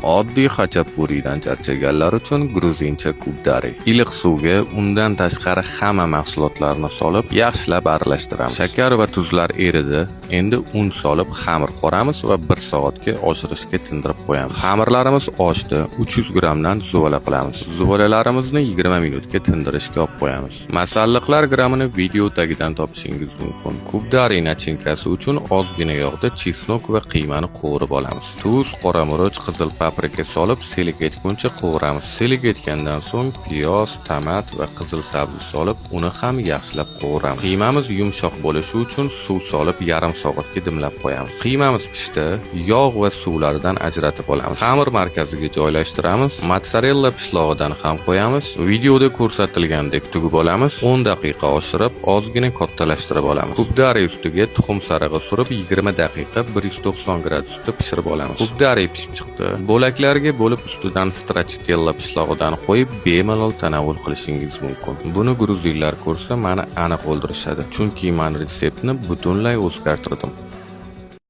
Oddiy xachapuridan charchaganlar uchun gruzincha kubdari. Iliq suvga undan tashqari hamma mahsulotlarni solib, yaxshilab aralashtiramiz. Shakar va tuzlar eridi. Endi un solib xamir qoramiz va 1 soatga oshirishga tindirib qo'yamiz. Xamirlarimiz oshdi. 300 grammdan zuvala qilamiz. Zuvalalarimizni 20 minutga tindirishga olib qo'yamiz. Masalliqlar grammini video tagidan topishingiz mumkin. Kubdari начинка si uchun ozgina yog'da чеснок va qiymani qovurib olamiz. Tuz, qora murch, qizil paprika solib, seli ketguncha qovuramiz. Seli ketgandan so'ng piyoz, tomat va qizil sabzi solib, uni ham yaxshilab qovuramiz. Qiymamiz yumshoq bo'lishi uchun suv solib yarim soatga dimlab qo'yamiz. Qiymamiz pishdi, yog' va suvlaridan ajratib olamiz. Xamir markaziga joylashtiramiz. Mozzarella pishlog'idan ham qo'yamiz. Videoda ko'rsatilgandek tugib olamiz. 10 daqiqa oshirib, ozgina kattalashtirib olamiz. Kubdari ustiga tuxum sarig'i surib 20 daqiqa 190 gradusda pishirib olamiz. Kubdari pishib chiqdi. Bo'laklarga bo'lib, ustidan stracciatella pishlog'idan qo'yib, bemalol tanovul qilishingiz mumkin. Buni gruzinlar ko'rsa, mani aniq o'ldirishadi. Chunki men retseptni butunlay o'zgartirdim.